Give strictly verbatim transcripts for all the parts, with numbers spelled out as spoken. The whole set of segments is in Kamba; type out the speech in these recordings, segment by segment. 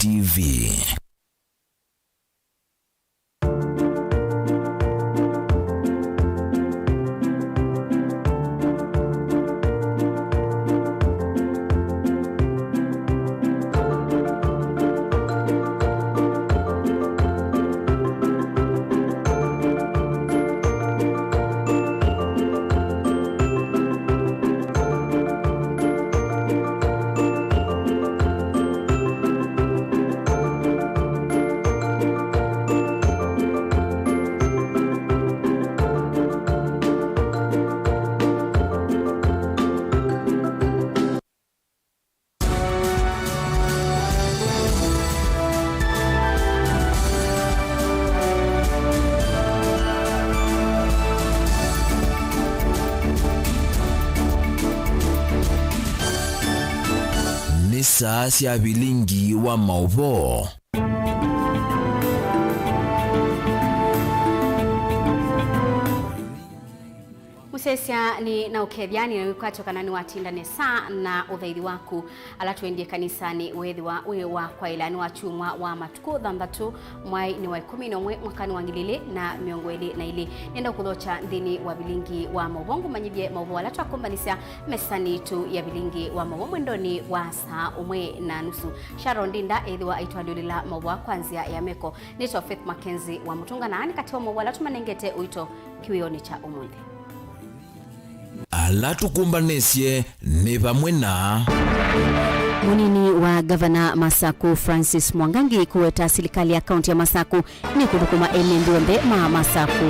T V. Nĩ saa sya vilingi wa maũvoo. Mũsyaĩĩsya nĩ na ũkethya, nĩ na wĩkwatyo kana nĩwatinda nesa na ũthaithi waku. Ala twendie kanisanĩ, weethĩwa wĩ wa kwaĩla nĩ wa kyumwa wa matukũ thanthatũ, mwai nĩ wa ĩkũmi na ũmwe, mwakanĩ wa ngili ilĩ na mĩongo ĩlĩ na ilĩ. Nĩenda kũthokya nthĩnĩ wa vilingi wa maũvoo, ngũmanyĩthye maũvoo ala twakũmbanĩsya mesanĩ yitũ ya vilingi wa maũvoo mwendonĩ wa saa ũmwe na nusu. Sharon Ndinda ethĩwa aitũalyũlĩla maũvoo kwa nzĩa ya meko. Nĩtwa Faith Mackenzie wa Mũtũnga, na aa nĩ katĩ wa maũvoo ala tũmanengete ũito kĩwĩonĩ kya ũmũnthĩ. Ala tũkũmbanĩsye nĩ vamwe na. Mũnini wa ngavana Masaku Francis Mwangangi kũweta silikalĩ ya kaunti ya Masaku nĩkũthũkũma ene nthĩ onthe ma Masaku.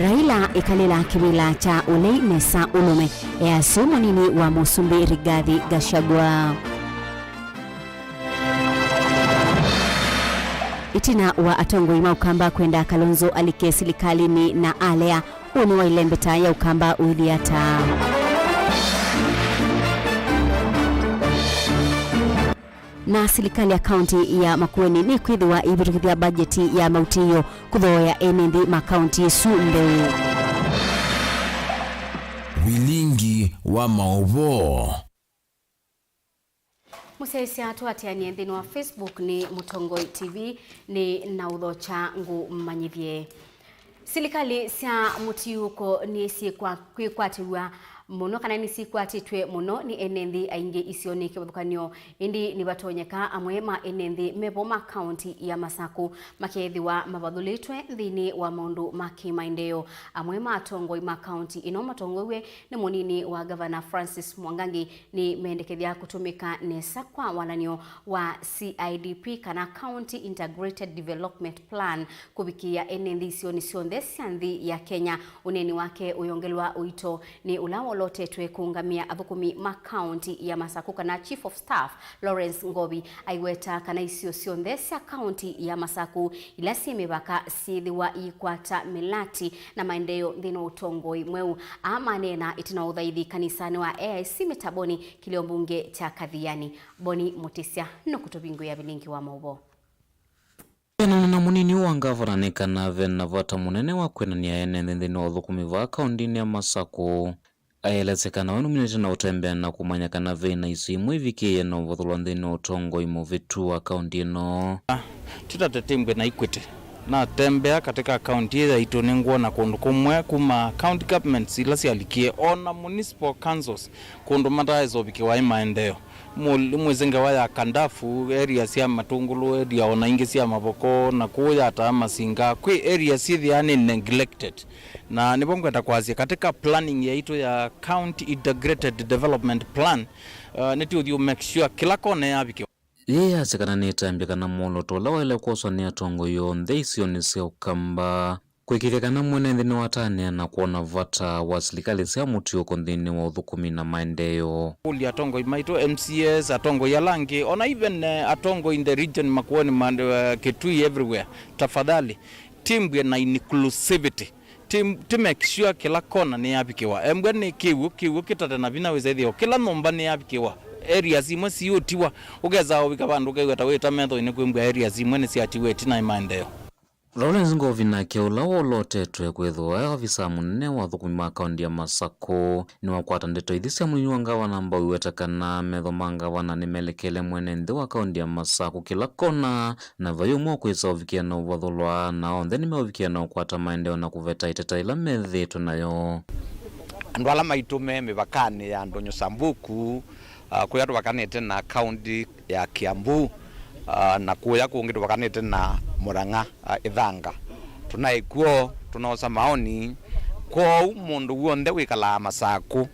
Raila ĩkalĩla kĩvĩla kya ũlei nesa ũlũme, easya ũu mũnini wa mũsumbĩ Rigathi Gachagua. Ĩtina wa atongoi ma Ũkamba kwenda Kalonzo alike silikalĩnĩ na alea, ũũ nĩwaĩle mbeta ya Ũkamba ũilyĩ ata? Na silikalĩ ya kaunti ya Makueni nĩkwĩthĩwa ĩivĩtũkĩthya mbajeti ya mautĩĩo kũthooea ene nthĩ ma kaunti ĩsu ntheu. Vilingi wa maũvoo. Mũsyaĩĩsya tũatĩanĩe nthĩnĩ wa Facebook nĩ Mũtongoi T V, nĩ na ũthokya ngũmanyĩthye. Silikalĩ sya mũtiũko nĩsyĩkwa-, kwĩkwatĩw'a mũno kana nĩsyĩkwatĩtw'e mũno nĩ ene nthĩ aingĩ isionĩ kĩvathũkany'o, ĩndĩ nĩvatonyeka amwe ma ene nthĩ mevo ma kaunti ya Masaku makeethĩwa mavathũlĩtwe nthĩnĩ wa maũndũ ma kĩmaendeeo. Amwe ma atongoi ma kaunti ĩno matongoew'e nĩ mũnini wa ngavana Francis Mwangangi nĩmendekethya kũtũmĩka nesa kwa walan'yo wa C I D P kana County Integrated Development Plan kũvikĩĩa ene nthĩ isionĩ syonthe sya nthĩ ya Kenya. Ũneeni wake ũyongelwa ũito nĩ ũla wolotetwe kũũngamĩa athũkũmi ma kaunti ya Masaku kana Chief of Staff Lawrence Ngovi, aiweta kana isio syonthe sya kaunti ya Masaku ila syĩ mĩvaka syĩthĩwa iikwata mĩlati na maendeeo nthĩnĩ wa ũtongoi mweũ. Aa maneena ĩtina wa ũthaithi kanisanĩ wa A I C Mĩtabonĩ, kĩlĩo mbunge kya Kathiani. Boni Mũtĩsya nũkũtũvingũĩa vilingi wa maũvoo. Kwĩanana na mũnini wa ngavana, nĩ kana ve na vata mũnene wa kwĩanany'a ene nthĩ nthĩnĩ wa ũthũkũmi vaa kaũntĩnĩ ya Masaku. Aelesya kana we nũminĩte na ũtembea na kũmanya kana ve na isio imwe ivikĩĩe na ũvathũlwa nthĩnĩ wa ũtongoi mũvĩtu wa kaũntĩ ĩno. Tũtate Tembwe na Equity. Natembea katika kaunti ĩĩ yaitũ, nĩngwona kũndũ kũmwe kuma county governments ila syalikie, ona municipal councils, kũndũ mataesa ũvikĩwa nĩ maendeeo. Mũ-, mwĩsĩ ngewa ya Kandafu, area sya Matũngũlũ area, ona ingĩ sya Mavoko, na kũu yataa Masinga, kwĩ area syĩthĩaa nĩ neglected. Na nĩvo ngwenda kwasya, katika planning yaitũ ya County Integrated Development Plan, uh, nĩtũũthi make sure kĩla kona yavikĩwa. Yĩĩ yasya kana nĩtambya kana mwolooto ũla waĩle kwoswa nĩ atongoi onthe isionĩ sya Ũkamba. Kũĩkĩĩthya kana mwene nthĩ nĩwatanĩa na kwona vata wa silikalĩ sya mũtiũko nthĩnĩ wa ũthũkũmi na maendeeo. Kũlya atongoi maitũ, M C As, atongoi ala angĩ, ona even, eh, atongoi in the region, Makueni, Mande-, eh, Kitui, everywhere, tafadhali, timbwe na inclusivity. Ti, ti make sure kĩla kona nĩyavikĩwa. Embwa nĩ kĩw'ũ, kĩw'ũ kĩtate na vinya wĩsa ĩthĩo. Kĩla nyũmba nĩyavikĩwa. Areas imwe siũtiwa. Ũkesa ũvika vandũ ũkew'a ta wĩta metho-inĩ kwĩmbwa areas imwe nĩsyatiwa ĩtina ĩ maendeeo. Lawrence Ngovi nake, ũla wolotetwe kwĩthĩwa e ovisaa mũnene wa athũkũmi ma kaũnti ya Masakũ, nĩwakwata ndeto ithi sya mũnini wa ngavana Mbau iweta kana metho ma ngavana nĩmelekele mwene nthĩ wa kaũnti ya Masakũ kĩla kona, na vai ũmwe ũkwĩsa ũvikĩa na ũvathũlwa, na onthe nĩmeũvikĩa na ũkwata maendeeo na kũveta ĩteta ĩla methĩĩtwe nayo. Andũ ala maitũ me mĩvakanĩ ya Ndonyo Sambuku, ah, kũya tũvakanĩte na kaũnti ya Kiambu, ah, na kũya kũngĩ tũvakanĩte na Murang'a, ah, Ithanga. Tũnaĩ kw'o, tũnoosa maoni. Kwoou mũndũ w'onthe wĩkalaa Masakũ,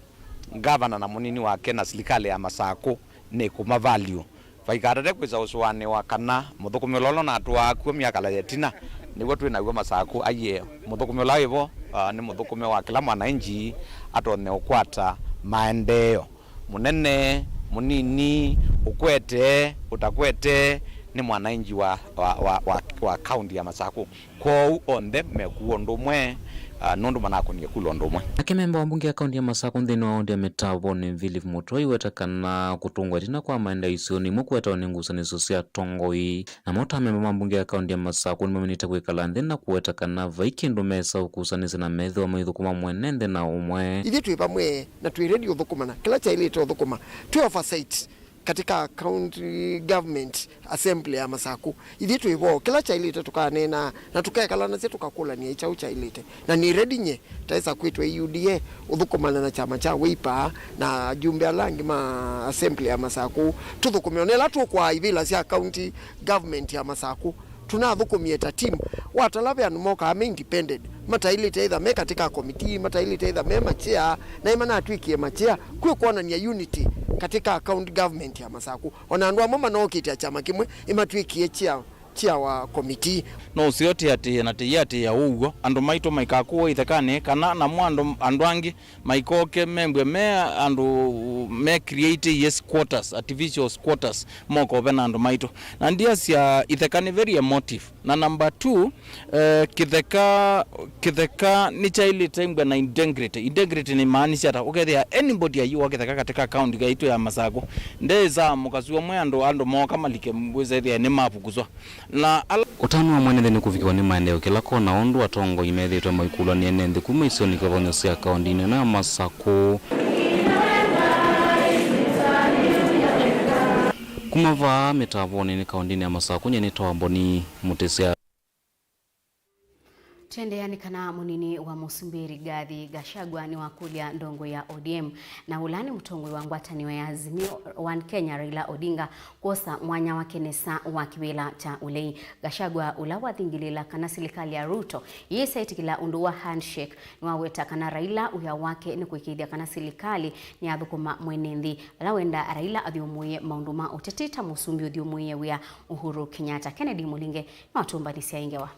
ngavana na mũnini wake na silikalĩ ya Masakũ nĩ kũma value. Vaikatate kwĩsa ũsũanĩwa kana mũthũkũmi ũla ũla ũnatũaa kw'o myakala ya ĩtina nĩw'o twĩ naw'o Masakũ. Aiee, mũthũkũmi ũla wĩ vo, ah, nĩ mũthũkũmi wa kĩla mwananchi atonye ũkwata maendeeo. Mũnene, mũnini, ũkwete, ũtakwete, nĩ mwananchi wa, wa, wa, wa, wa kaũnti ya Masakũ. Kwoou onthe mekuwa ũndũ ũmwe, ah, nũndũ manakũnie kula ũndũ ũmwe. Nake memba wa mbunge ya kaũnti ya Masakũ nthĩnĩ wa wodi ya Mĩtavonĩ, Philip Mũtũi, weta kana kũtũngwa ĩtina kwa maendeeo isionĩ imwe kũetawa nĩ ngusanĩsyo sya atongoi. Namo ta memba ma mbunge ya kaũnti ya Masakũ nĩmaminĩte kwĩkala nthĩ na kũweta kana vai kĩndũ mesa ũkusanĩsya na methĩwa maithũkũma mwene nthĩ na ũmwe. Ithyĩ twĩ vamwe na twĩ ready ũthũkũma na kĩla kyaĩlĩte ũthũkũma. Twĩ oversight katika county government assembly ya Masakũ. Ithyĩ twĩ vo, kĩla kyaĩlĩte tũkaneenaa na tũkekala nasyo tũkakũlany'a kyaũ kyaĩlĩte. Na nĩ ready nye, taĩsa kwĩtwa U D A, ũthũkũmana na kyama kya Wiper na ajumbe ala angĩ ma assembly ya Masakũ, tũthũkũme ona ĩla tũkwaa ivĩla sya county government ya Masakũ. Tũnathũkũmie ta team. Watala ve andũ mokaa me independent, mataĩlĩte either me katika committee, mataĩlĩte either me machea, na ĩmanatw'ĩkie machea, kwĩ kwonany'a unity katika county government ya Masakũ. Ona andũ amwe manookĩtya kyama kĩmwe, ĩmatw'ĩkie chair, chair wa committee. No ũseo tĩatĩĩe na tĩiatĩĩa ũw'o, andũ maitũ maikakũwe ithekanĩ, kana namo andũ, andũ angĩ maikoke membwe me andũ me create squatters, artificial squatters, mokove na andũ maitũ. Na ndiasya itheka nĩ very emotive. Na number two, eh, kĩtheka, kĩtheka nĩkyaĩlĩte imbwe na integrity. Integrity nĩ maanisha ata? Ũkethĩa anybody ayĩwa kĩtheka katika county yaitũ ya Masakũ, ndesa mũkasu ũmwe andũ, andũ mooka malike wĩsethĩa nĩ mavukuswa. Na ala Ũtanu wa mwene nthĩ nĩ kũvikĩwa nĩ maendeeo kĩla kona, ũndũ atongoi methĩĩtwe maikũlw'a nĩ ene nthĩ kuma isionĩ kĩvathũkany'o sya kaũnti nene ya Masakũ. Kuma vaa Mĩtavonĩ nĩ kaũntinĩ ya Masakũ, nyie nĩtawa Mboni Mũtĩsya. Twendeea nĩ kana mũnini wa mũsumbĩ Rigathi Gachagua nĩwakũlya ndongoi ya O D M na ũla nĩ mũtongoi wa ngwatanĩo ya Azimio One Kenya Raila Odinga kwosa mwanya wake nesa wa kĩvĩla kya ũlei. Gachagua, ũla wathingĩlĩĩla kana silikalĩ ya Ruto yĩsa ĩtĩkĩla ũndũ wa handshake, nĩwaweta kana Raila wĩa wake nĩ kũĩkĩĩthya kana silikalĩ nĩyathũkũma mwene nthĩ. Ala wenda Raila athyũmũĩe maũndũ ma ũteti ta mũsumbĩ ũthyũmũĩe wĩa Uhuru Kenyatta. Kennedy Mũlinge nĩwatũmbanĩsya ĩ ngewa.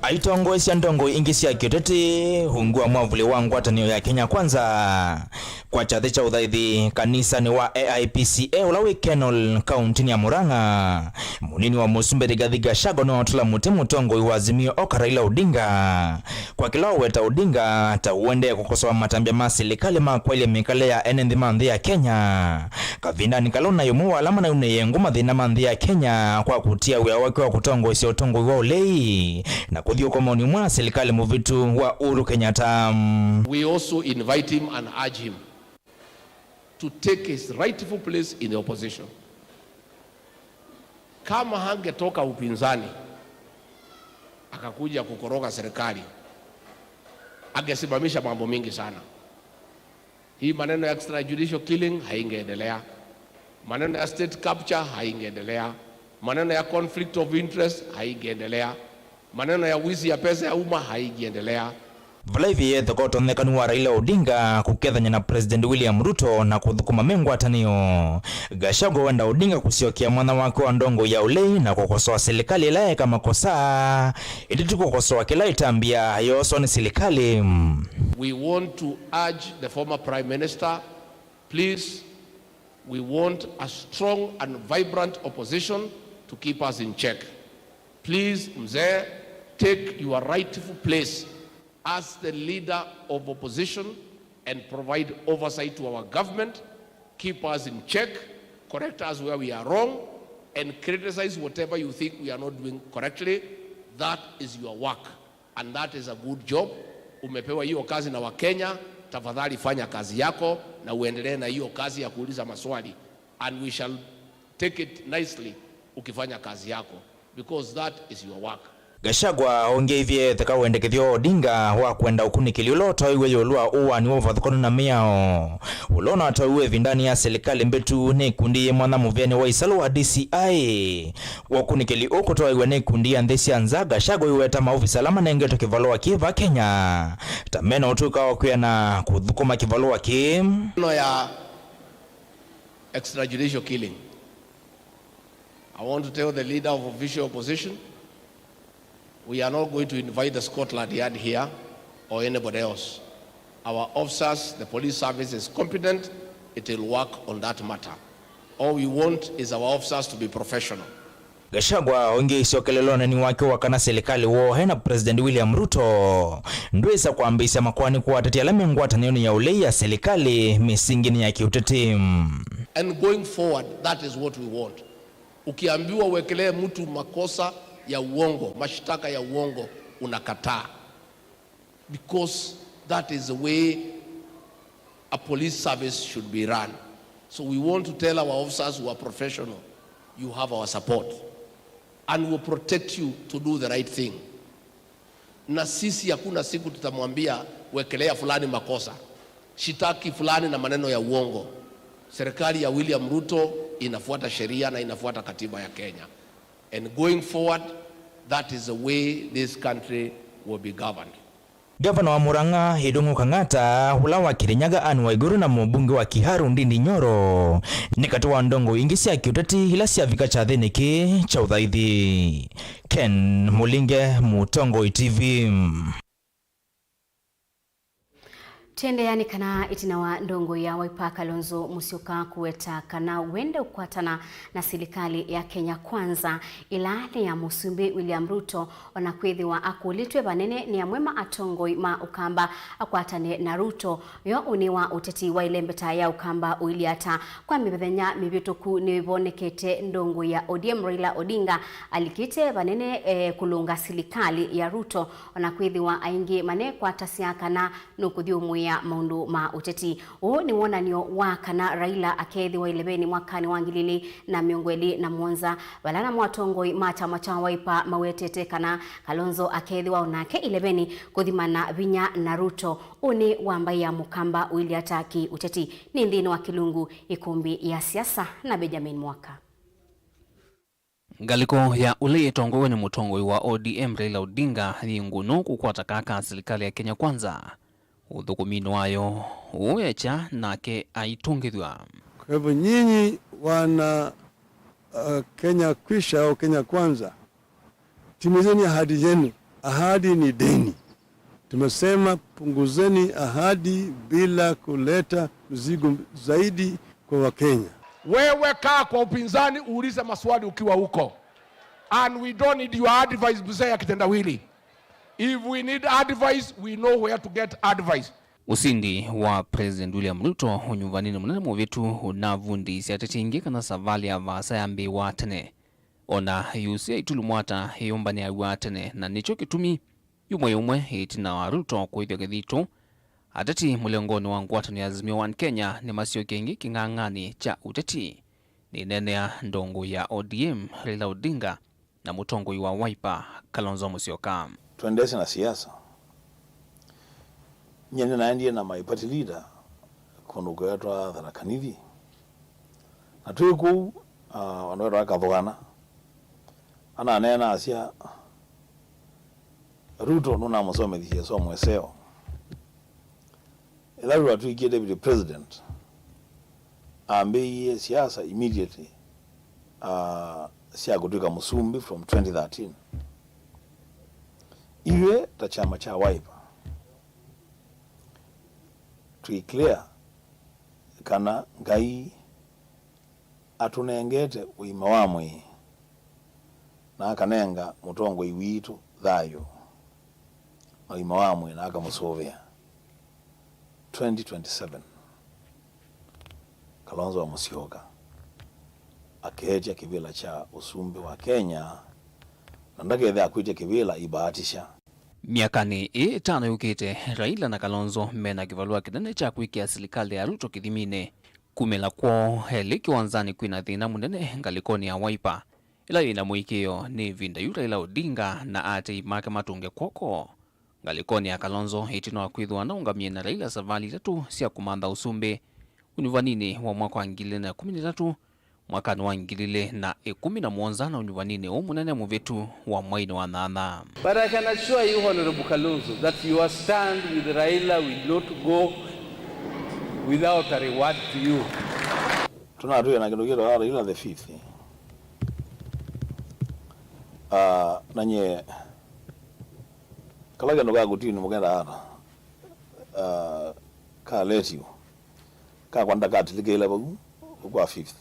Aitongoesya ndongoi ingĩ sya kĩũteti ungu wa mwavuli wa ngwatanĩo ya Kenya Kwanza kwa kyathĩ kya ũthaithi kanisanĩ wa A I P C A ũla wĩ Kenol, kaũntinĩ ya Murang'a. Mũnini wa mũsumbĩ Rigathi Gachagua nĩwatũla mũtĩ mũtongoi wa Azimio Oka Raila Odinga kwa kĩla ũweta Odinga ta ũendee kũkosoa matambya ma silikalĩ ma kwaĩlya mĩkalĩle ya ene nthĩ ma nthĩ ya Kenya. Kavindanĩ kala ũnaĩ ũmwe wa ala manaunĩie ngũ mathĩna ma nthĩ ya Kenya kwa kũtia wĩa wake wa kũtongoesya ũtongoi wa ũlei na kũthi ũkomonĩ ũmwe na silikalĩ mũvĩtu wa Uhuru Kenyatta. We also invite him and urge him to take his rightful place in the opposition. Kama hangetoka upinzani akakuja kukoroga serikali, angesimamisha mambo mingi sana. Hii maneno ya extrajudicial killing haingeendelea. Maneno ya state capture haingeendelea. Maneno ya conflict of interest haingeendelea. Maneno ya wizi ya pesa ya umma haingeendelea. Vala ĩvĩĩa ĩtheka ũtonyekanu wa Raila Odinga kũkethany'a na President William Ruto na kũthũkũma me ngwatanĩo, Gachagua wenda Odinga kũsyokea mwanya wake wa ndongoi ya ũlei na kũkosoa silikalĩ ĩla yaeka makosa, ĩndĩ ti kũkosoa kĩla ĩtambya yooswa nĩ silikalĩ. We want to urge the former Prime Minister, please, we want a strong and vibrant opposition to keep us in check. Please, Mzee, take your rightful place as the leader of opposition and provide oversight to our government. Keep us in check, correct us where we are wrong, and criticize whatever you think we are not doing correctly. That is your work and that is a good job. Umepewa hiyo kazi na Wakenya, tafadhali fanya kazi yako na uendelee na hiyo kazi ya kuuliza maswali, and we shall take it nicely ukifanya kazi yako, because that is your work. Gachagua ongeithye etheka wendekethyo wa Odinga wa kwenda ũkunĩkĩli ũla ũtoiwe ĩũlũ wa ũaani wa ũvathũkanu na mĩao, ũla ũnatoiwe ĩvindanĩ ya silikalĩ mbĩtu nĩ ikundi yĩ mwanya mũvĩanĩ wa ĩsalũ wa D C I. Ũkunĩkĩli ũũ kũtoiwe nĩ ikundi ya nthĩ sya nza, Gachagua aiweta maovisa ala manengetwe kĩvalũa kĩĩ va Kenya ta mena ũtũĩka wa kwĩana kũthũkũma kĩvalũa kĩĩ. Ndeto ya extrajudicial killing. I want to tell the leader of official opposition, we are not going to invite the Scotland Yard here or anybody else. Our officers, the police service is competent, it will work on that matter. All we want is our officers to be professional. Gachagua ongeisyokelela ũneeni wake wa kana silikalĩ woo na President William Ruto ndwĩsa kwambĩĩsya makoani kwa ateti ala me ngwatanĩonĩ ya ũlei ya silikalĩ mĩsinginĩ ya kĩũteti. And going forward, that is what we want. Ukiambiwa uwekelee mtu makosa ya uongo, mashtaka ya uongo, unakataa. Because that is the way a police service should be run. So we want to tell our officers who are professional, you have our support. And we will protect you to do the right thing. Na sisi hakuna siku tutamwambia wekelea fulani makosa, shitaki fulani na maneno ya uongo. Serikali ya William Ruto inafuata sheria na inafuata katiba ya Kenya. And going forward, that is the way this country will be governed. Gavana wa Murang'a, Irungu Kang'ata, ũla wa Kirinyaga, Anne Waiguru, na mũmbunge wa Kiharu, Ndindi Nyoro, nĩ katĩ wa ndongoi ingĩ sya kĩũteti ila syavika kyathĩnĩ kĩĩ kya ũthaithi. Ken Mulinge, Mũtongoi T V. Tũendeea nĩ kana ĩtina wa ndongoi ya Wiper Kalonzo Musyoka kũweta kana wende ũkwatana na silikalĩ ya Kenya Kwanza, ĩla nĩ ya Mũsumbĩ William Ruto, o na kwĩthĩwa akũlĩtw'e vanene nĩ amwe ma atongoi ma Ũkamba akwatane na Ruto. Yo ũnĩ wa ũteti wa ĩlembeta ya Ũkamba ũilyĩ ata? Kwa mĩthenya mĩvĩtũku nĩvonekete ndongoi ya O D M Raila Odinga alikĩte vanene, eh, kũlũnga silikalĩ ya Ruto, o na kwĩthĩwa aingĩ manekwatasya kana nũkũthyũmũĩa maũndũ ma ũteti. Ũũ nĩ wonany'o wa kana Raila akeethĩwa ĩlevenĩ mwakanĩ wa ngili ilĩ na mĩongo ĩlĩ na mũonza, vala namo atongoi ma kyama kya Wiper mawetete kana Kalonzo akeethĩwa o nake ĩlevenĩ kũthimana vinya na Ruto. Ũnĩ wa mbaĩ ya Mũkamba ũilyĩ ata kĩ-ũteti? Nĩ nthĩnĩ wa kĩlungu Ĩkũmbĩ ya Siasa na Benjamin Mwaka. Ngalĩko ya ũlei ĩtongoew'e nĩ mũtongoi wa O D M Raila Odinga yĩ ngũnũ kũkwata kaa ka silikalĩ ya Kenya Kwanza ũthũkũminĩ wayo ũũ ekya nake aitũngĩthw'a. Kwa hivyo nyinyi wana, uh, Kenya Kwisha au Kenya Kwanza, timizeni ahadi yenu. Ahadi ni deni. Tumesema punguzeni ahadi bila kuleta mzigo zaidi kwa Wakenya. Wewe kaa kwa upinzani, uulize maswali ukiwa huko. And we don't need your advice, mzee ya kitendawili. If we need advice, we know where to get advice. Ũsindi wa President William Ruto ũnyuvanĩnĩ mũnene mũvĩtu ũnavundĩisye ateti aingĩ kana savalĩ ya vaasa yambĩĩwa tene. O na yũsĩ ya itulumwata ĩyũmbanĩaw'a tene, na nĩkyo kĩtumi yumwa yũmwe ĩtina wa Ruto kũĩthw'a kĩthitũ, ateti mũlengonĩ wa ngwatanĩo ya Azimio One Kenya nĩmasyokie ĩngĩ kĩng'ang'anĩ kya ũteti. Nĩneenea ndongoi ya O D M Raila Odinga na mũtongoi wa Wiper Kalonzo Musyoka. Twendeesye na siasa. Nyie nĩnaendie na my party leader kũndũ kwetwa Tharaka Nithi. Na twĩ kũu, ah, vandũ vetwa Kathũgana, ananeena asya, Ruto nũnamũsomethisye ĩsomo ĩseo. Ĩla Ruto atw'ĩkie deputy president, ambĩĩie siasa immediately, ah, sya kũtw'ĩka mũsumbĩ from twenty thirteen. Ithyĩ ta kyama kya Wiper, twĩ clear kana Ngai atũnengete ũima wa mwĩĩ na akanenga mũtongoi witũ thayũ na ũima wa mwĩĩ na akamũsũvĩa. Twenty twenty-seven, Kalonzo wa Musyoka. Akeetya kĩvĩla kya ũsumbĩ wa Kenya, na ndakethe akwĩtya kĩvĩla ibaatisha. Myakanĩ ĩĩ ĩtano yũkĩte, Raila na Kalonzo mena kĩvalũa kĩnene kya kwĩkĩa silikalĩ ya Ruto kĩthiminĩ. Kumĩla kwoo elĩ kĩwanzanĩ kwĩna thĩna mũnene ngalĩkonĩ ya Wiper, ĩla yĩna mũĩkĩĩo nĩ ĩvinda yu Raila Odinga na aatĩĩi make matũnge kw'oko ngalĩkonĩ ya Kalonzo, ĩtina wa kwĩthĩwa naũngamie na Raila savalĩ itatũ sya kũmantha ũsumbĩ, ũnyuvaninĩ wa mwaka wa ngili ilĩ na ĩkũmi na itatũ, mwakanĩ wa ngili ilĩ na ĩkũmi na mũonza, na ũnyuvaninĩ ũũ mũnene mũvĩtu wa mwainĩ wa nyanya. But I can assure you, Honorable Kalonzo, that your stand with Raila will not go without a reward to you. Tũnatwĩe na kĩndũ kĩtawa Raila the fifth. Ah, na nyie kala kĩndũ ka kũtini mũkenda ata, ah, ka letio kakwa ndakatilikĩile vau kwa fifth.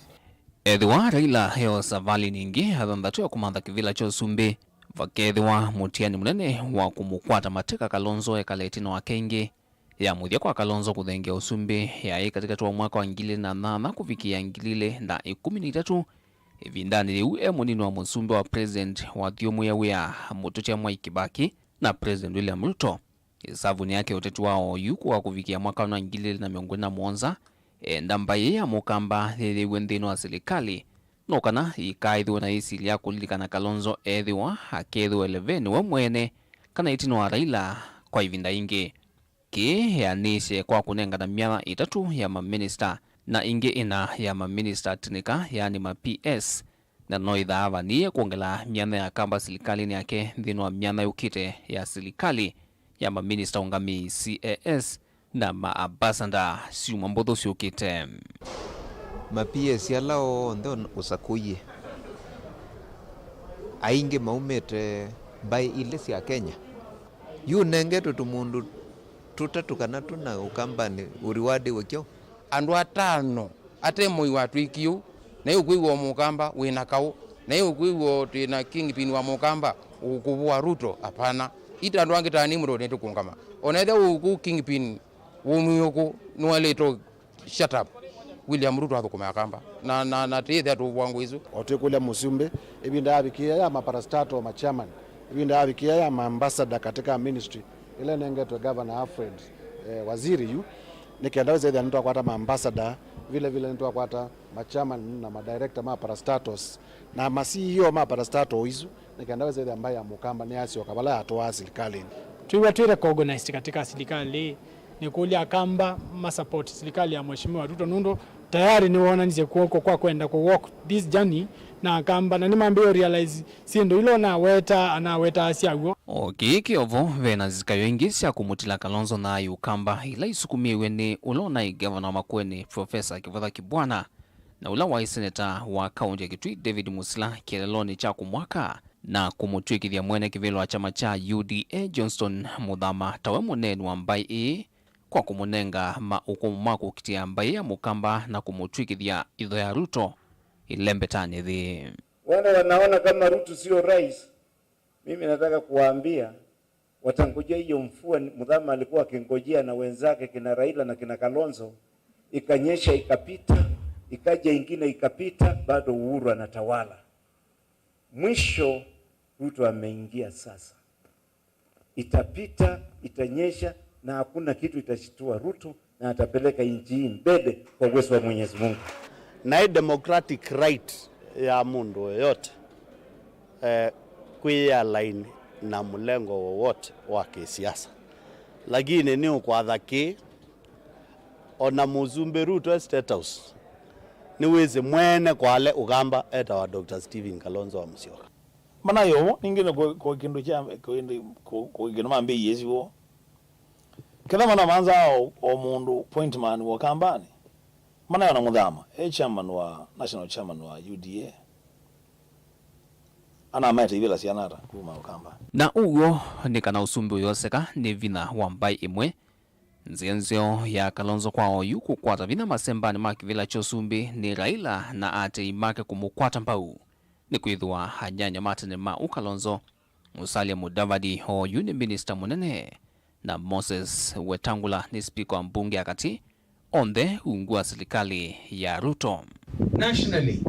Ethĩwa Raila eo savalĩ ningĩ ya thanthatũ ya kũmantha kĩvĩla kya ũsumbĩ, vakethĩwa mũtiani mũnene wa kũmũkwata mateka Kalonzo ekale ĩtina wa kengĩ ya mũthya kwa Kalonzo kũthengeea ũsumbĩ yaĩ katĩkatĩ wa mwaka wa ngili ilĩ na nyanya kũvikĩĩa ngili ilĩ na ĩkũmi na itatũ, ĩvindanĩ yĩu e mũnini wa mũsumbĩ wa President wathyũmũie wĩa mũtũtya Mwai Kibaki na President William Ruto. Ĩsavunĩ yake ũteti wa oyu kũka kũvikĩa mwaka wa ngili ilĩ na mĩongo ĩlĩ na mũonza, enda mbaĩ ya Mũkamba yĩyĩw'e nthĩnĩ wa silikalĩ, no kana ĩkaaĩthĩwe na ĩsilĩ ya kũlilikana Kalonzo ethĩwa akeethĩwa eleveni we mwene kana ĩtina wa Raila kwa ĩvinda yĩngĩ. Kĩĩ eanĩsye kwa kũnengana myanya ĩtatũ ya maminista na ĩngĩ ĩna ya maminista tĩnĩka, yaani ma P S, na no ĩthaavanie kwongela myanya ya Kamba silikalĩnĩ yake nthĩnĩ wa myanya yũkĩte ya silikalĩ ya maminista ũngamĩi, C A S, na maambasada syumwa mbũthũ syũkĩte. Ma P S ala onthe ũsakũie, aingĩ maumĩte mbaĩ ilĩ sya Kenya. Yu ũnengetwe tũmũndũ tũtatũ kana tũna Ũkambanĩ ũriwadĩwe kyaũ? Andũ atano ate mũi watwĩkie ũu, na ĩ ũkwĩw'a o Mũkamba wĩ na kaũ, na ĩ ũkwĩw'a o twĩ na kingpin wa Mũkamba ũkũvũa Ruto, apana. Ita andũ angĩ ta Nimrod nĩtũkũngama. O na ethĩwa ũkũ kingpin wũmwĩũkũ nĩwaĩlĩte shut up. William Ruto athũkũme Akamba. Na, na, na tĩĩthĩa tũvũa ngũ isu. O twĩkũlya mũsumbĩ, ĩvinda yavikĩĩa ya maparastatal ma chairman, ĩvinda yavikĩĩa ya maambassador katika ministry ĩla ĩnengetwe Governor Alfred, eh, Waziri yu, nĩ kenda wĩsethĩa nĩtwakwata maambassador, vile vile nĩtwakwata machairman na madirector ma parastatals, na ma C E O ma parastatal isu, nĩ kenda wĩsethĩa mbaĩ ya Mũkamba nĩyasyoka vala yatũaa silikalĩnĩ. Twĩw'a twĩ recognized katika silikalĩ. Nĩkũlya Akamba ma support silikalĩ ya Mheshimiwa Ruto nũndũ tayari nĩwoonanisye kw'oko kwa kwenda kũ walk this journey na Akamba, na nĩmambĩĩe realize syĩndũ ila ũnaweta anawetaa syaw'o. O kĩĩ kĩ o vo, ve na nzikayo ingĩ sya kũmũtila Kalonzo na aĩ Ũkamba ila isukumĩĩw'e nĩ ũla ũnaĩ ngavana wa Makueni, Professor Kivutha Kibwana, na ũla waĩ seneta wa kaũnti ya Kitui, David Musila, kĩeleelonĩ kya kũmwaka na kũmũtw'ĩkĩthya mwene kĩvĩla wa kyama kya U D A, Johnston Muthama, tawe mũneeni wa mbaĩ ĩĩ, kwa kũmũnenga maũkũmũ ma kũkitĩa mbaĩ ya Mũkamba na kũmũtw'ĩkĩthya itho ya Ruto ĩlembetanĩ thĩ. Wale wanaona kama Ruto sio rais, mimi nataka kuwaambia, watangojea hiyo mvua Muthama alikuwa akingojea na wenzake kina Raila na kina Kalonzo, ikanyesha ikapita, ikaja ingine ikapita, bado Uhuru anatawala. Mwisho Ruto ameingia sasa. Itapita, itanyesha, na hakuna kitu itashitua Ruto, na atapeleka nchi hii mbele kwa uwezo wa Mwenyezi Mungu. Na hii democratic right ya mũndũ yoyote, eh, kwĩyĩalaini na mũlengo wowote wa kĩsiasa. Lakini nĩ ũkwatha kĩ, ona mũsumbĩ Ruto e State House, nĩwĩsĩ mwene Kwale Ũkamba etawa Doctor Stephen Kalonzo wa Musyoka. Mana yovo, ningĩ nĩ kũ-, kũ-, kĩndũ kya, kũ-, kũ-, kũ-, kĩndũ mambĩĩie siwo. Ketha mana manza o, o mũndũ point man wa Ũkambanĩ. Mana yona Muthama, e chairman wa, national chairman wa U D A. Anamaete ivĩla syana ata kuma Ũkamba. Na ũw'o nĩ kana ũsumbĩ ũyoseka nĩ vinya wa mbaĩ ĩmwe. Nzĩa nzeo ya Kalonzo kwa oyu kũkwata vinya masembanĩ ma kĩvĩla kya ũsumbĩ nĩ Raila na aatĩĩi make kũmũkwata mbau. Nĩkwĩthĩwa anyanya ma tene ma ũ Kalonzo, Musalia Mudavadi, oyu nĩ minista mũnene, na Moses Wetangula nĩ spika wa mbunge ya katĩ, onthe ungu wa silikalĩ ya Ruto. Nationally,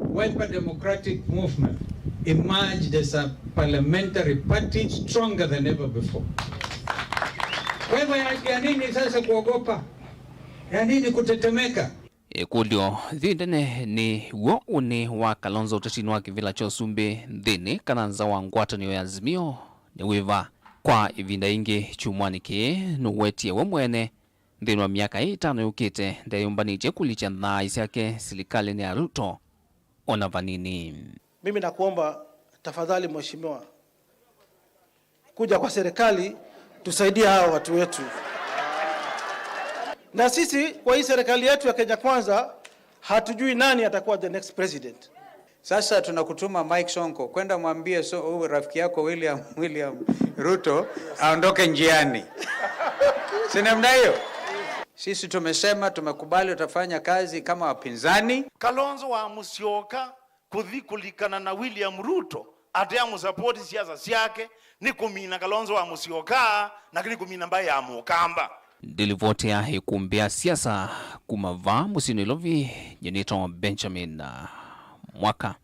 Wiper Democratic Movement emerged as a parliamentary party stronger than ever before. Kwa hivyo ya, ya nini sasa kuogopa? Ya nini kutetemeka? Ĩkũlyo yĩ ndene nĩ w'o ũnĩ wa Kalonzo ũtetinĩ wa kĩvĩla kya ũsumbĩ nthĩnĩ kana nza wa ngwatanĩo ya Azimio nĩ wĩva? Kwa ĩvinda yĩngĩ kyumwanĩ kĩĩ nũwetie we mwene nthĩnĩ wa myaka ĩĩ ĩtano yũkĩte ndeyũmbanĩtye kũlikya thaaĩ syake silikalĩnĩ ya Ruto ona vanini. Mimi nakuomba tafadhali, Mheshimiwa, kuja kwa serikali, tusaidie hawa watu wetu. Na sisi kwa hii serikali yetu ya Kenya Kwanza, hatujui nani atakuwa the next president. Sasa tunakutuma Mike Sonko, kwenda mwambie so, huyu rafiki yako William, William Ruto aondoke njiani. Si namna hiyo? Sisi tumesema tumekubali, utafanya kazi kama wapinzani. Kalonzo wa Musyoka kũthi kũlikana na William Ruto ateamũsapoti siasa syake, nĩ kũmina Kalonzo wa Musyoka, na nĩ kũmina mbaĩ ya Mũkamba. Ndĩlivotea ĩkumbĩ ya siasa kuma vaa mũsyĩ Nairobi, nyie nĩtawa Benjamin Mwaka.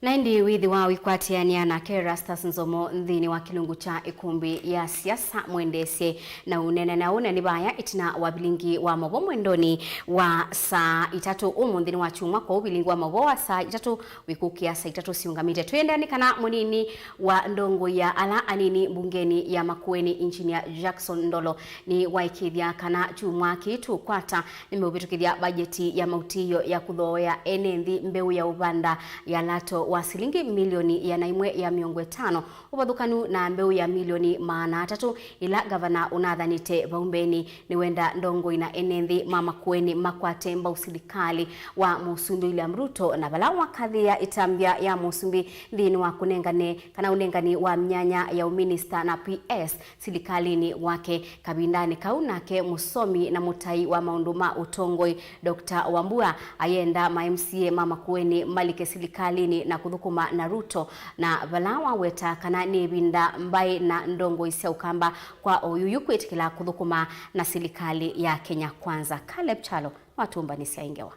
Na ĩndĩ wĩthĩwa ũikwatĩanĩa nake Erastus Nzomo nthĩnĩ wa kĩlungu kya ĩkumbĩ ya siasa, mwendeesye na ũneena na ũneani vaya ĩtina wa vilingi wa maũvoo mwendonĩ wa saa itatũ ũmũnthĩ nĩ wa kyumwa, kwoou vilingi wa maũvoo wa saa itatũ wĩkũkĩa saa itatũ siũngamĩte. Twĩendea nĩ kana mũnini wa ndongoi ya ala anini mbungenĩ ya Makueni, Engineer Jackson Ndolo, nĩwaĩkĩĩthya kana kyumwa kĩĩ tũkwata nĩmeũvĩtũkĩthya mbajeti ya mautĩĩo ya kũthooea ene nthĩ mbeũ ya ũvanda ya lato wa silingi milioni ĩana ĩmwe ya mĩongo ĩtano, ũvathũkanu na mbeũ ya milioni maana atatũ ĩla ngavana ũnathanĩte vau mbeenĩ. Nĩwenda ndongoi na ene nthĩ ma Makueni makwate mbau silikalĩ wa Mũsumbĩ William Ruto, na vala wakathĩĩa ĩtambya ya Mũsumbĩ nthĩnĩ wa kũnengane kana ũnengani wa myanya ya ũminista na P S silikalĩnĩ wake. Kavindanĩ kau nake mũsomi na mũtai wa maũndũ ma ũtongoi, Doctor Wambua ayenda ma M C A ma Makueni malike silikalĩnĩ na kũthũkũma na Ruto, na vala waweta kana nĩ ĩvinda mbaĩ na ndongoi sya Ũkamba kwa oyuyu kwĩtĩkĩla kũthũkũma na silikalĩ ya Kenya Kwanza. Caleb Kyalo nĩwatũmbanĩsya ĩ ngewa.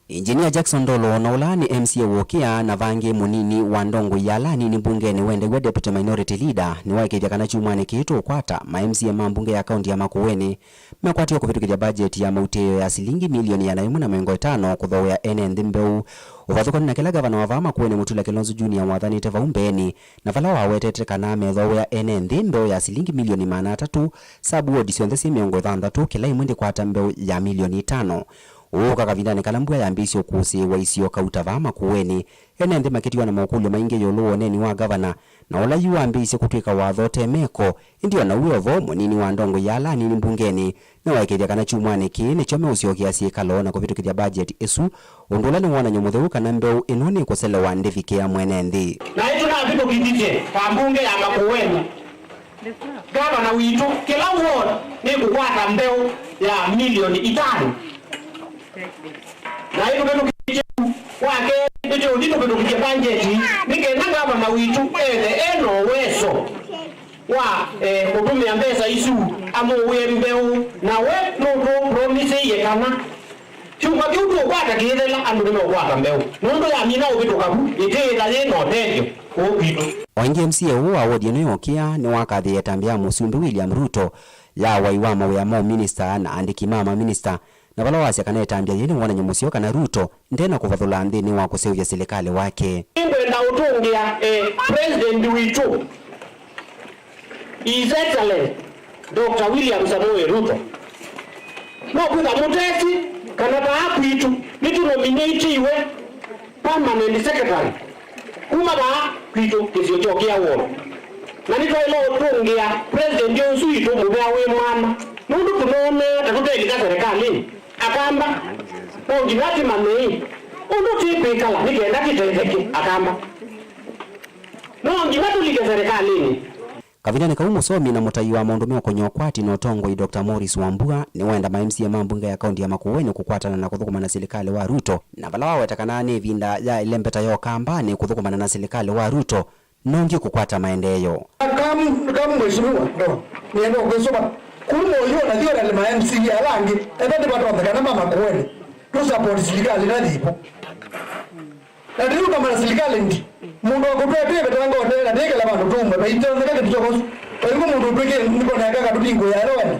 Engineer Jackson Ndolo, na ũla nĩ M C A wa ũkĩa na vangĩ mũnini wa ndongoi ya ala anini mbungenĩ wendew'a Deputy Minority Leader, nĩwaĩkĩĩthya kana kyumwanĩ kĩĩ tũkwata ma M C A ma mbunge ya kaunti ya Makueni mekwatĩwe kũvĩtũkĩthya mbajeti ya mautĩĩo ya silingi milioni ĩana ĩmwe na mĩongo ĩtano kũthooea ene nthĩ mbeũ, ũvathũkanu na kĩla ngavana wa vaa Makueni Mutula Kilonzo Junior wathanĩte vau mbeenĩ, na vala wawetete kana methooea ene nthĩ mbeũ ya silingi milioni maana atatũ, sub ward syonthe syĩ mĩongo ĩthanthatũ, kĩla ĩmwe ndĩkwata mbeũ ya milioni itano. Ũũ ũka kavindanĩ kala mbua yambĩĩsye ũkũsĩĩwa isio kauta vaa Makueni, ene nthĩ makĩtiwa na mokũlyo maingĩ ĩũlũ wa ũneeni wa ngavana, na ũla yu wambĩĩisye kũtw'ĩka watho ũte meko. Ĩndĩ o na wĩ o vo, mũnini wa ndongoi ya ala anini mbungenĩ nĩwaĩkĩĩthya kana kyumwanĩ kĩĩ nĩkyo meũsyokea syĩkalo na kũvĩtũkĩthya mbajeti ĩsu, ũndũ ũla nĩ wonany'o mũtheu kana mbeũ ĩno nĩkũselewa ndĩvikĩa mwene nthĩ. Na nĩtũnavĩtũkĩthĩtye ta mbunge ya Makueni, ngavana witũ, kĩla ward nĩkũkwata mbeũ ya milioni itano. Na nĩtũvĩtũkĩtye wake, nĩtũũthi tũvĩtũkĩtye mbanjeti, nĩ kenda ngavana witũ ethe e na ũweso wa, eh, kũtũmĩa mbesa isu amũũĩe mbeũ, na we nũtũpromisĩie kana kyumwa kĩu tũũkwata kĩyĩthela andũ nĩmeũkwata mbeũ, nũndũ yamina ũvĩtũka vu, ĩtĩĩtha yĩ na ũtethyo kũũ kwitũ. O ĩngĩ, M C A ũũ wa wodi ĩno ya ũkĩa nĩwakathĩĩe ĩtambya ya Mũsumbĩ William Ruto ya wai wa mawĩa ma ũminista na aandĩki ma maminista, na vala wasya kana ĩtambya yĩĩ nĩ wonany'o mũseo kana Ruto nde na kũvathũla nthĩnĩ wa kũseũvya silikalĩ wake. Nĩngwenda ũtũngĩa, eh, President witũ, His Excellency Doctor William Samoei Ruto. No kwĩka mũtesi kana vaa kwitũ nĩtũnominĩtiwe permanent secretary kuma vaa kwitũ kĩsio kya ũkĩa ward. Na nĩtwaĩle ũtũngĩa president ũsu witũ mũvea wĩ mwana, nũndũ tũnoonaa ta tũtelika serikalĩnĩ. Akamba, no nginya tũmanye ĩ ũndũ tĩkwĩkala nĩ kenda tĩtetheke, Akamba. No nginya tũlike serikalĩnĩ. Kavindanĩ kau, mũsomi na mũtai wa maũndũ meũkonya ũkwati na ũtongoi, Doctor Morris Wambua, nĩwenda ma M C A ma mbunge ya kaunti ya Makueni kũkwatana na kũthũkũma na silikalĩ wa Ruto, na vala waweta kana nĩ ĩvinda ya ĩlembeta ya Ũkambanĩ kũthũkũmana na silikalĩ wa Ruto, nongi kũkwata maendeeo. Kam, kam mheshimiwa, ndo nĩenda kwĩsũva kuma ũyu na thiorali ma M C A ala angĩ, etha nĩvatonyekana ma Makueni. Tũ support silikalĩ na thipo. Na tũyũkamana silikalĩ ndi. Mũndũ wa kũtwetw'e vetanga ũtee na ndĩkela vandũ tũume. Vaitetheka kĩndũ kyokosu. Vaingũ mũndũ ũtwĩkĩe nĩkoneka katũtingũya ĩla wene.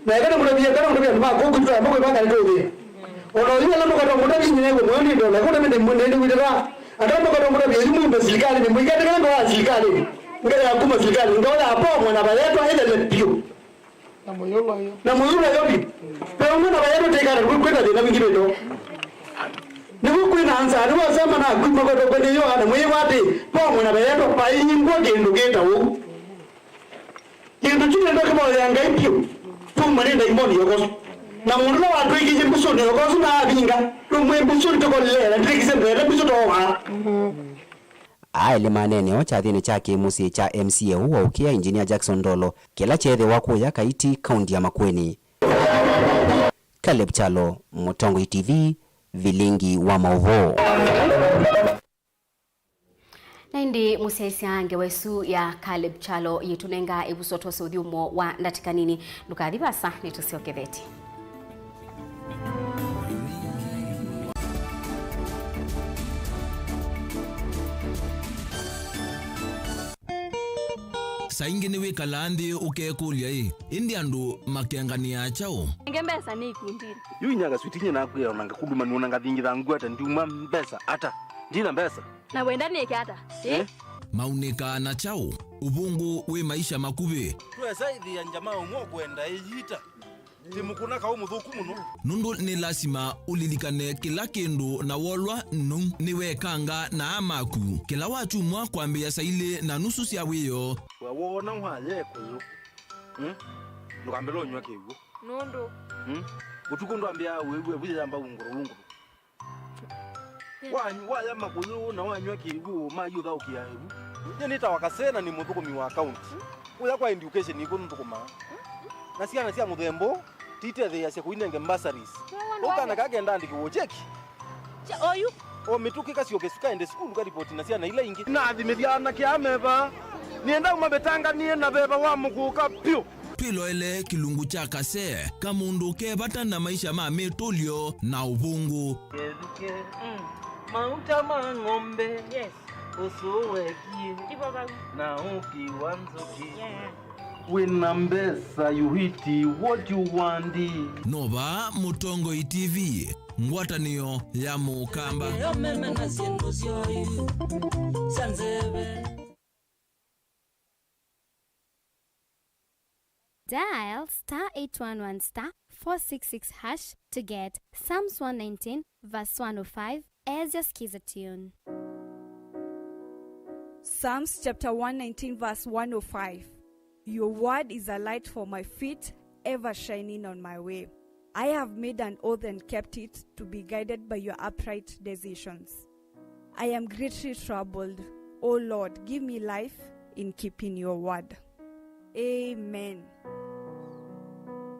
Na eka nĩmũtavia kana mũtavia andũ ma kũkũ tũtaya mũkwĩvanga nĩtũthĩe. Ona ũyu ala mũkatwa mũtavia nyina ĩwe mwendi ndola. Kũta mĩndĩ mwĩndi wĩtĩka. Aka mũkatwa mũtavia yu mumbe silikalĩ nĩ mũikatĩkana ndola ya silikalĩ. Ngela ya kuma silikalĩ. Ndola ya pomwe na vayetwa ĩthele piũ. Na mũyũlwa yo. Na mũyũlwa yo pi. Pe ũmwe na vaya tũtekana kwĩ kwĩna thĩna wingĩ vĩto. Nĩw'o kwĩna ansa, nĩw'o asema na kwĩ makoto kwende yo ana mwĩwa atĩ, po mwe na vaya tũ paingwa kĩndũ kĩta ũu. Kĩndũ kyu nendo kĩvoya Ngai piũ. Tuma nĩ ndaimoni yokosu. Na mũndũ ũla watwĩkĩie mbusũnĩ yokosu na avinga. Tũmwe mbusũnĩ tũkolea, na ndĩkĩse mbele mbusũ towa. Aelĩ maneeneo kyathĩnĩ kya kĩ-mũsyĩ kya M C A ũũ wa Ũkĩa, Engineer Jackson Ndolo, kĩla kyeethĩwa kũya Kaiti, kaunti ya Makueni. Caleb Kyalo, Mũtongoi T V, vilingi wa maũvoo. Na ĩndĩ mũsyaĩĩsya ngewa ĩsu ya Caleb Kyalo yĩtũnenga ĩvuso twose ũthyũmũo wa ndatĩka nini. Ndũkathi vaasa, nĩtũsyokethetye. Saa ingĩ nĩwĩkalaa nthĩ ũkekũlya-ĩ, ĩndĩ andũ makenganĩaa kyaũ? Nenge mbesa nĩ ikundinĩ. Yu inya kaswiti nye nakwĩa ona ngakuluma nũna ngathingitha ngwata ndiuma mbesa ata? Ndina mbesa. Na wenda nĩke ata? Eh? Maunĩkaa na kyaũ? Ũvũngũ wĩ maisha makuvĩ. Twesa ĩthĩa njama ũmwe ũkwenda ĩyita. Ti mũkũna kaũ mũthũku mũno. Nũndũ nĩ lasima ũlilikane kĩla kĩndũ na wolwa nũu nĩwekanga na aa maku. Kĩla wakyumwa kwambĩĩa saa ilĩ na nusu sya wĩoo. We woona waya ĩkũyũ. Hmm? Ndũkambĩle ũnyw'a kĩw'ũ. Nũndũ. Hmm? Ũtukũ ndwambĩaa wĩw'e vuyamba ungũrũ ungũrũ. Wa-, waya makũyũ na wanyw'a kĩw'ũ, mayũthaũkĩa ĩvu. Nyie nĩtawa Kasee na nĩ mũthũkũmi wa kaunti. Kũya kwa education nĩkw'o nũthũkũmaa. Na syana sya mũthemba ũũ, titetheeasya kũinenge bursaries. Ũkana kakenda andĩkĩwa cheki. Oyu. O mĩtũkĩ kasyoke sukaende sukulu karipoti na syana ila ingĩ. Nathimĩthya anake aa me vaa. Nĩenda ũmavĩtanganie na veva wa mũkũka pyũ. Twĩloele kĩlungu kya Kasee, kamũndũ ke vata na maisha ma mĩtũlyo na ũvũngũ. Kethukĩ, mm, mauta ma ng'ombe, yes, ũsũ wekie, na ũki wa nzũkĩ. Yeah. Wĩna mbesa, you eat what you want. No vaa Mũtongoi T V, ngwatanĩo ya Mũkamba. Yo meme na syĩndũ syoyu sya nzeve. Dial star eight one one star four six six hash to get Psalms one nineteen verse one oh five as your Skiza tune. Psalms chapter one nineteen verse one oh five. Your word is a light for my feet, ever shining on my way. I have made an oath and kept it, to be guided by your upright decisions. I am greatly troubled. O Lord, give me life in keeping your word. Amen.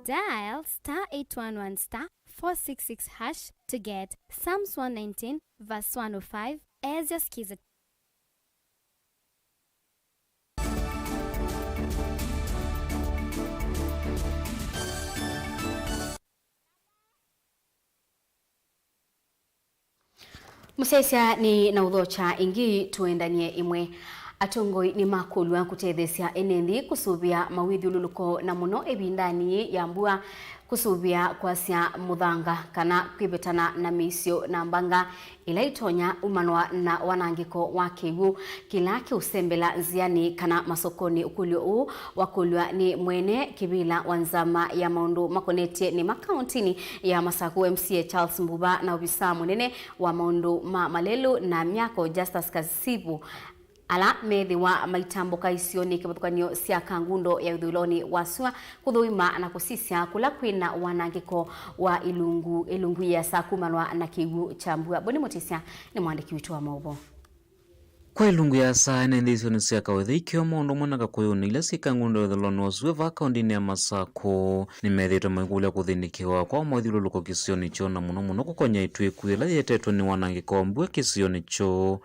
Dial star eight one one star four six six hash to get Psalms one nineteen verse one oh five as your Skiza. Mũsyaĩĩsya nĩ na ũthokya ĩngĩ tũendany'e ĩmwe. Atongoi nĩmakũlw'a kũtetheesya ene nthĩ kũsũvĩa mawĩthyũlũlũko na mũno ĩvindanĩ yĩĩ ya mbua, kũsũvĩa kwasya mũthanga kana kwĩvetana na mĩisyo na mbanga ĩla itonya umanwa na wanangĩko wa kĩw'ũ kĩla kĩũsembela nzĩanĩ kana masokonĩ. Ũkũlyo ũũ wakũlw'a nĩ mwene kĩvĩla wa nzama ya maũndũ makonetye nĩma kaũntinĩ ya Masakũ, M C A Charles Mbuva, na ovisaa mũnene wa maũndũ ma malelũ na myako Justus Kasivu, ala methĩwa maitambũka isionĩ kĩvathũkany'o sya Kangundo ya ĩthũĩlonĩ wa sua kũthũima na kũsisya kũla kwĩna wanangĩko wa ilungu, ilungu yĩasa kumanwa na kĩw'ũ kya mbua. Boni Mũtĩsya nĩ mwandĩki witũ wa maũvoo. Kwa ilungu yĩasa, ene nthĩ isionĩ sya Kawĩthĩ, Ikĩo, Maũndũ Mwa na Kakũyũnĩ, ila syĩ Kangundo ya ĩthũĩlonĩ wa sua vaa kaũntinĩ ya Masakũ, nĩmethĩĩtwe maikũlya kũthĩnĩkĩwa kwa mathyũlũlũko kĩsionĩ kyoo, na mũno mũno kũkonya ĩtuĩku yĩla yĩetetwe nĩ wanangĩko wa mbua kĩsionĩ kyoo.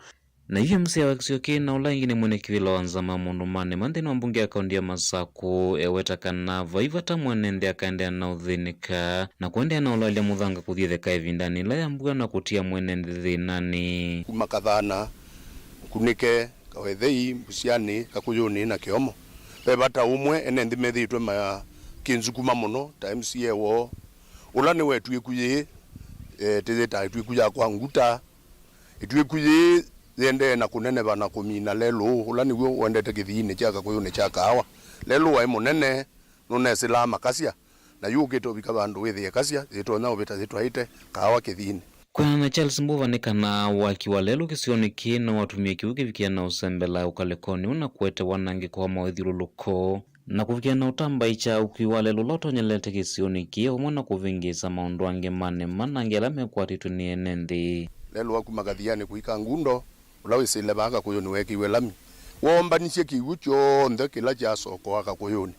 Na yu M C A wa kĩsio kĩĩ na ũla ĩngĩ nĩ mwene kĩvĩla wa nzama mũndũmanĩ ma nthĩnĩ wa mbunge ya kaũntĩ ya Masakũ eweta kana vai vata mwene nthĩ akaendeea na ũthĩnĩka na kũendeea na ũlalya mũthanga kũthiĩtheka ĩvindanĩ yĩla ya mbua na kũtia mwene nthĩ thĩnanĩ. Kuma Kathana, Nkunĩke, Kawethei, Mbusianĩ, Kakũyũnĩ na Kĩomo, ve vata ũmwe ene nthĩ methĩĩtwe makĩnsukuma mũno ta M C A woo, ũla nĩ wa ĩtuĩku yĩĩ, eh, tĩyĩtaa ĩtuĩku ya kwa Nguta. Ĩtuĩku yĩĩ yĩendee na kũneneva na kũmina lelũ ũũ, ũla nĩw'o ũendete kĩthiinĩ kya Kakũyũnĩ kya kaawa. Lelũ waĩ mũnene, nũnesĩlaa makasya, na yu ũkĩte ũvika vandũ wĩthĩe ĩkasya yĩtonya ũvĩta yĩtwaĩte kaawa kĩthiinĩ. Kwĩanana na Charles Mbuva, nĩ kana waki wa lelũ kĩsionĩ kĩĩ no watumie kĩw'ũ kĩvikĩe na ũsembela ũkalĩkonĩ ũna kũete wanangĩko wa mawĩthyũlũlũko. Na kũvikĩa na ũtambaĩkya ũkui wa lelũ ũla ũtonyelete kĩsionĩ kĩĩ, vamwe na kũvĩngĩĩsa maũndũ angĩ ma nĩma na angĩ ala mekwatĩtw'e nĩ ene nthĩ. Lelũ wa kuma Kathianĩ kũika Ngundo, ũla wĩsĩle vaa Kakũyũnĩ weekĩiwe lami, woombanisye kĩw'ũ kyonthe kĩla kyasokoa Kakũyũnĩ.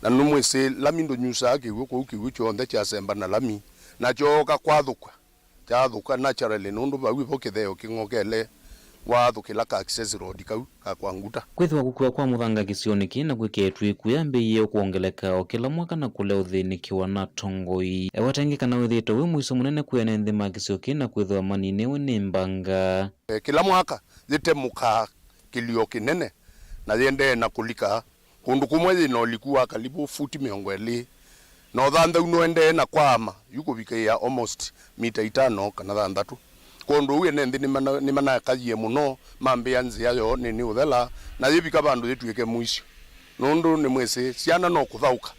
Na nĩmwĩsĩ lami ndũnyusaa kĩw'ũ, kwoou kĩw'ũ kyonthe kyasemba na lami, na kyooka kwathũka. Kyaathũka naturally, nũndũ vau ĩvo kĩtheo kĩng'okele waathũkĩla ka access road kau ka kwa Nguta. Kwĩthĩwa kũkua kwa mũthanga kĩsionĩ kĩĩ na kwĩkĩa ĩtuĩku yambĩĩie kwongeleka o kĩla mwaka na kũlea ũthĩnĩkĩwa na atongoi. Eweta ĩngĩ kana wĩthĩĩtwe wĩ mũisyo mũnene kwĩ ene nthĩ ma kĩsio kĩĩ na kwĩthĩwa maninewe nĩ mbanga. E, kĩla mwaka yĩtemũkaa kĩlio kĩnene na yĩendee na kũlika Kũndũ kũmwe yĩ na ũliku wa kalivu futi mĩongo ĩlĩ na ũthanthau nũendee na kwaama yu kũvikĩĩa almost mita itano kana thanthatũ. Kwondũ ũu ene nthĩ nĩmana-, nĩmanakayie mũno mambĩa nzĩa yoo nĩnĩ ũthela na yĩvika vandũ yĩtw'ĩke mũisyo, nũndũ nĩmwĩsĩ syana no kũthaũka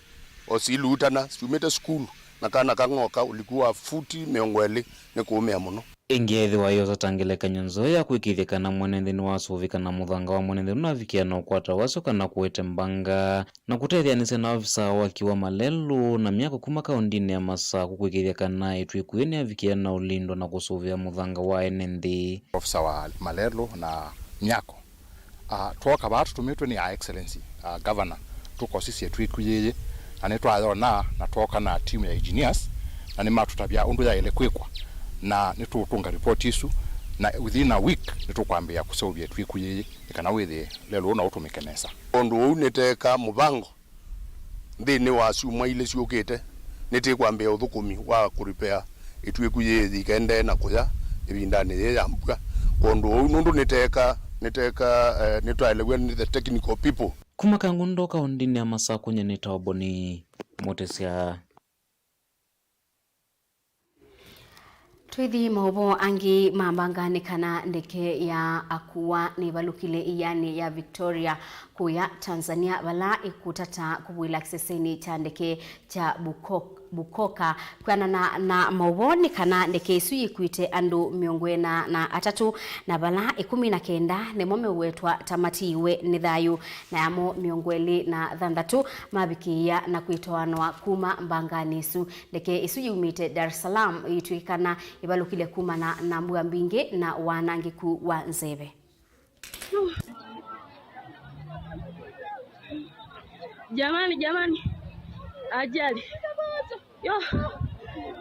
o siluutana syumĩte sukulu na kana kang'oka ũliku wa futi mĩongo ĩlĩ nĩ kũũmĩa mũno. Ĩngĩ ethĩwa yosa ta ngelekany'o nzeo ya kwĩkĩĩthya kana mwene nthĩ nĩwasũvĩka na mũthanga wa mwene nthĩ nũnavikĩa na ũkwata wasyo kana kũete mbanga, na kũtetheanĩsya na ovisa wa waki wa malelũ na myako kuma kaũndĩnĩ ya Masakũ kwĩkĩĩthya kana ĩtuĩku yĩĩ nĩyavikĩa na ũlindwa na kũsũvĩa mũthanga wa ene nthĩ. Ofisa wa malelũ na myako. Ah, twooka vaa tũtũmĩtwe nĩ Her Excellency, ah, Governor, tũkosisye ĩtuĩku yĩĩ, na nĩtwayona, na twooka na timu ya engineers, na nĩmatũtavya ũndũ yaĩle kwĩkwa, na nĩtũũtũnga report isu, na within a week nĩtũkwambĩĩa kũseũvya ĩtuĩku yĩĩ, nĩ kana wĩthĩe lelũ ũũ no ũtũmĩke nesa. Ũndũ ũu nĩteeka mũvango. Nthĩnĩ wa syumwa ilĩ syũkĩte, nĩtĩkwambĩĩa ũthũkũmi wa kũripea ĩtuĩku yĩĩ yĩikendee na kũya ĩvindanĩ yĩĩ ya mbua. Kwondũ ũu, nũndũ nĩteeka, nĩteeka, eh, nĩtwaelew'a nĩ the technical people. Kuma Kangundo kaũndĩnĩ ya Masakũ, nyie nĩtawa Boni Mũtĩsya. Twĩthi maũvoo angĩ ma mbanga nĩ kana ndeke ya Akua nĩvalũkile ĩanĩ ya Victoria kũya Tanzania, vala ĩkũtata kũvũĩla kĩsesenĩ kya ndeke kya Buko-, Bukoka. Kwĩanana na maũvoo nĩ kana ndeke ĩsu yĩkuĩte andũ mĩongo ĩna na atatũ, na vala ĩkũmi na kenda nĩmo meũwetwa ta matiiwe nĩ thayũ, na yamo mĩongo ĩlĩ na thanthatũ mavikĩĩa na kwĩtwaanwa kuma mbanganĩ ĩsu. Ndeke ĩsu yumĩte Dar es Salaam ĩitw'ĩkana ĩvalũkile kumana na mbua mbingĩ na wanangĩku wa nzeve. Jamani, jamani, ajali! Yo,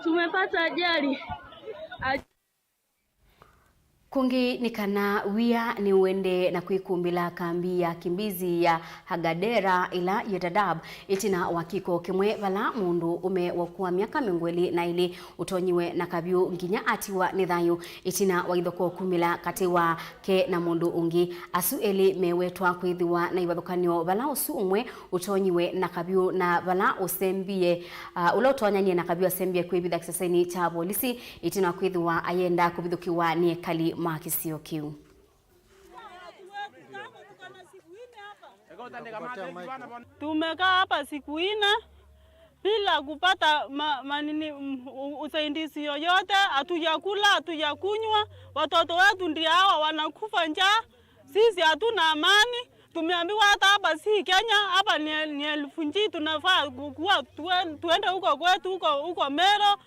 tumepata ajali! Aj- Kũngĩ nĩ kana wia nĩũendee na kwĩkũmbĩla kambi ya akimbizi ya Hagadera ĩla yĩ Dadaab ĩtina wa kĩko kĩmwe vala mũndũ ũme wa ũkũũ wa myaka mĩongo ĩlĩ na ĩlĩ ũtonyiwe na kavyũ nginya atiwa nĩ thayũ ĩtina wa ithokoo kumĩla katĩ wake na mũndũ ũngĩ. Asu elĩ mewetwa kwĩthĩwa na ivathũkany'o vala ũsu ũmwe ũtonyiwe na kavyũ na vala ũsembie, ah, ũla ũtonyanie na kavyũ asembie kwĩvitha kĩsesenĩ kya volisi ĩtina wa kwĩthĩwa ayenda kũvithũkĩwa nĩ ekali ma kĩsio kĩu. Tumekaa hapa siku nne bila kupata ma-, manini, m-, u-, usaidizi yoyote. Hatujakula, hatujakunywa, watoto wetu ndio hawa wanakufa njaa. Sisi hatuna amani. Tumeambiwa hata hapa si Kenya, hapa ni, ni L F G, tunafaa ku-, kuwa tuen-, tuende huko kwetu, huko, huko Meru.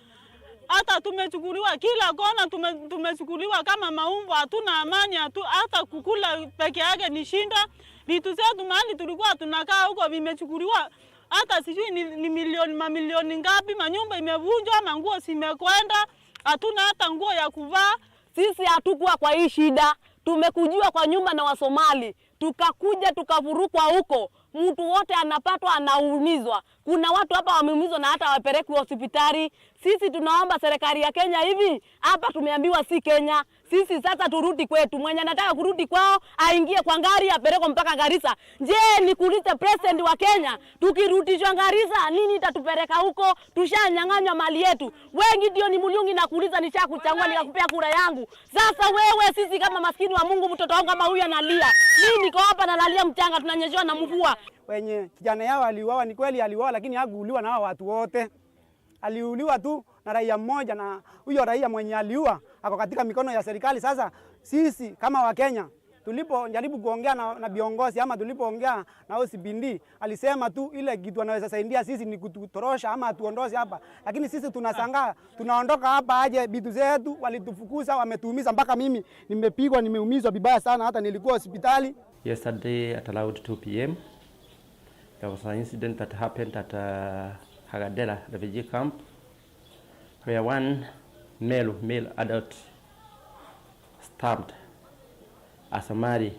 Hata tumechukuliwa kila kona, tume-, tumechukuliwa kama maumbwa, hatuna amani, hatu-, hata kukula peke yake ni shida. Vitu zetu mahali tulikuwa tunakaa huko vimechukuliwa, hata sijui ni, ni milioni, mamilioni ngapi, manyumba imevunjwa, manguo zimekwenda, hatuna hata nguo ya kuvaa. Sisi hatukuwa kwa hii shida. Tumekujiwa kwa nyumba na Wasomali, tukakuja tukavurukwa huko. Mtu wote anapatwa anaumizwa. Kuna watu hapa wameumizwa na hata wapelekwe hospitali. Sisi tunaomba serikali ya Kenya hivi, hapa tumeambiwa si Kenya. Sisi sasa turudi kwetu. Mwenye anataka kurudi kwao, aingie kwa gari, apelekwe mpaka Garissa. Je, nikuulize president wa Kenya, tukirudishwa Garissa, nini itatupeleka huko? Tushanyang'anywa mali yetu. Wewe Gideon Muriungi, nakuuliza, nishakuchagua nikakupea kura yangu. Sasa wewe, sisi kama maskini wa Mungu, mtoto wangu kama huyu analia. Mimi niko hapa nalalia mchanga, tunanyeshewa na mvua. Wenye kijana yao aliuawa, ni kweli aliuawa, lakini hakuuliwa na hao watu wote. Aliuliwa tu na raia mmoja, na huyo raia mwenye aliua ako katika mikono ya serikali. Sasa sisi kama Wakenya, tulipojaribu kuongea na, na viongozi ama tulipoongea na O C P D, alisema tu ile kitu anaweza saidia sisi ni kututorosha ama atuondoshe hapa. Lakini sisi tunashangaa, tunaondoka hapa aje, vitu zetu walitufukuza, wametuumiza, mpaka mimi nimepigwa, nimeumizwa vibaya sana, hata nilikuwa hospitali. Yesterday at around two p m, there was an incident that happened at uh, Hagadela refugee camp, where one male, male adult stabbed a Somali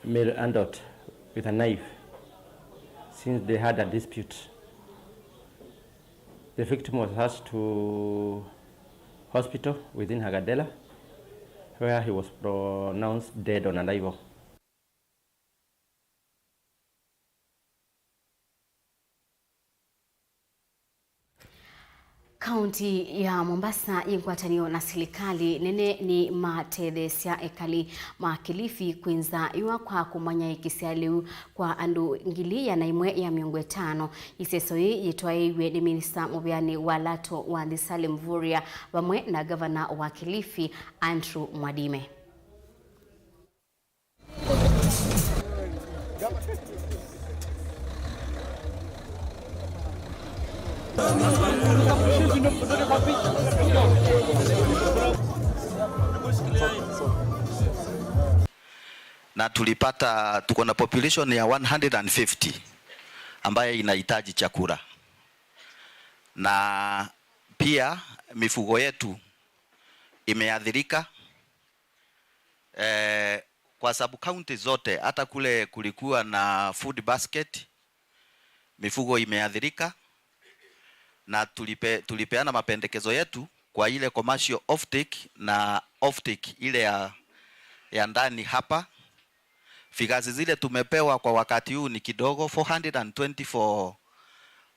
male adult with a knife since they had a dispute. The victim was rushed to hospital within Hagadela, where he was pronounced dead on arrival. Kaunti ya Mombasa yĩ ngwatanĩo na silikalĩ nene nĩmatetheesya ekali ma Kilifi kwĩnza ĩũa kwa kũmanya ĩkĩsya lĩu kwa andũ ngili ĩana ĩmwe ya mĩongo ĩtano. Ĩseso yĩĩ yĩtwaĩĩw'e nĩ minista mũvĩanĩ wa lato wa nthĩ Salim Mvurya vamwe na ngavana wa Kilifi Andrew Mwadime. Na tulipata, tuko na population ya one hundred and fifty ambaye inahitaji chakula, na pia mifugo yetu imeathirika. Eh, kwa sub county zote, hata kule kulikuwa na food basket, mifugo imeathirika, na tulipe-, tulipeana mapendekezo yetu kwa ile commercial offtake na offtake ile ya, ya ndani hapa. Figures zile tumepewa kwa wakati huu ni kidogo, four hundred and twenty for,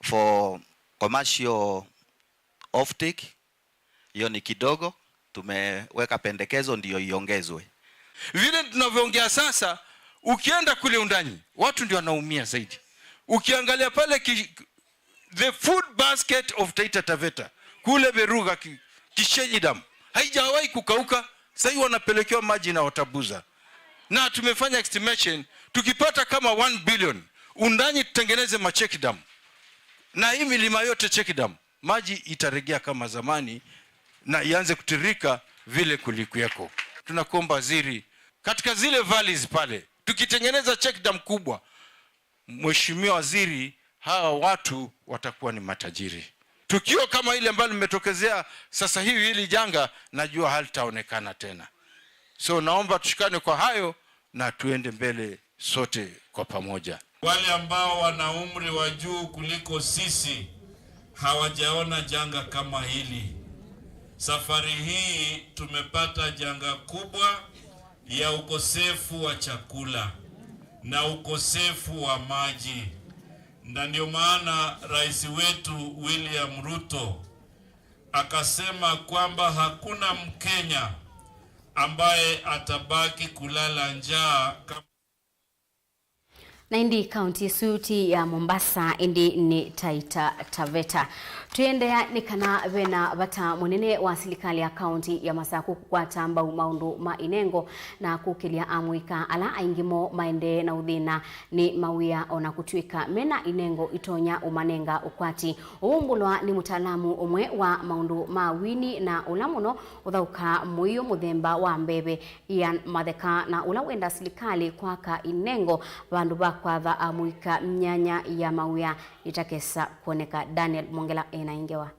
for commercial offtake. Hiyo ni kidogo, tumeweka pendekezo ndiyo iongezwe. Vile tunavyoongea sasa, ukienda kule Undanyi, watu ndio wanaumia zaidi. Ukiangalia pale ki-, the food basket of Taita Taveta, kule Beruga ki-, Kishenyi Dam, haijawahi kukauka, sasa hivi wanapelekewa maji na water boozer. Na tumefanya estimation, tukipata kama one billion, Undanyi tutengeneze ma check dam. Na hii milima yote check dam, maji itaregea kama zamani na ianze kutiririka vile kulikuweko. Tunakuomba waziri, katika zile valleys pale, tukitengeneza check dam kubwa, Mheshimiwa Waziri, hawa watu watakuwa ni matajiri. Tukio kama ile ambalo limetokezea sasa hivi, hili janga, najua halitaonekana tena. So naomba tushikane kwa hayo na tuende mbele sote kwa pamoja. Wale ambao wana umri wa juu kuliko sisi hawajaona janga kama hili. Safari hii tumepata janga kubwa ya ukosefu wa chakula na ukosefu wa maji, na ndio maana rais wetu William Ruto akasema kwamba hakuna Mkenya ambaye atabaki kulala njaa kama Na ĩndĩ kaunti ĩsu ti ya Mombasa, ĩndĩ nĩ Taita Taveta. Tũiendeea nĩ kana vena vata mũnene wa silikalĩ ya kaunti ya Masaku kũkwata mbau maũndũ ma inengo na kũkĩlya amũika ala aingĩ moo maendee na ũthĩna nĩ mawĩa, o na kũtw'ĩka mena inengo itonya ũmanenga ũkwati. Ũu ũmbũlwa nĩ mũtaalamu ũmwe wa maũndũ ma wini na ũla mũno ũthaũkaa mũio mũthemba wa mbeve, Ian Matheka, na ũla wenda silikalĩ kwaka inengo vandũ va kwatha amũika myanya ya mawĩa itakesa kwoneka. Daniel Mongela ena ingewa.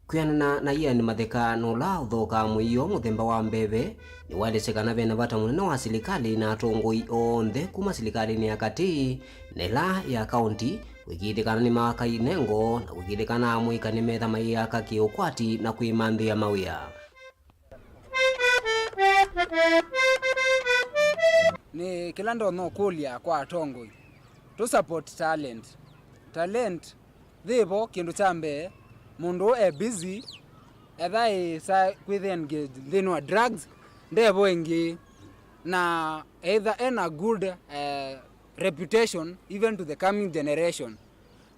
Kwĩanana na Ian Matheka, na ũla ũthokaa mũio mũthemba wa mbeve, nĩwaelesya kana ve na vata mũnene wa silikalĩ na atongoi onthe kuma silikalĩnĩ ya katĩ na ĩla ya kaũnti kũĩkĩĩthya kana nĩmaka inengo na kũĩkĩĩthya kana amũika nĩmetha mayĩaka kĩ-ũkwati na kwĩmanthĩa mawĩa. Nĩ kĩla ndonya ũkũlya kwa atongoi, tũ support talent. Talent yĩvo, kĩndũ kya mbee, mũndũ e busy, etha ĩsa kwĩthĩa engaged nthĩnĩ wa drugs, ndevo ĩngĩ, na etha ena good, eh, reputation even to the coming generation.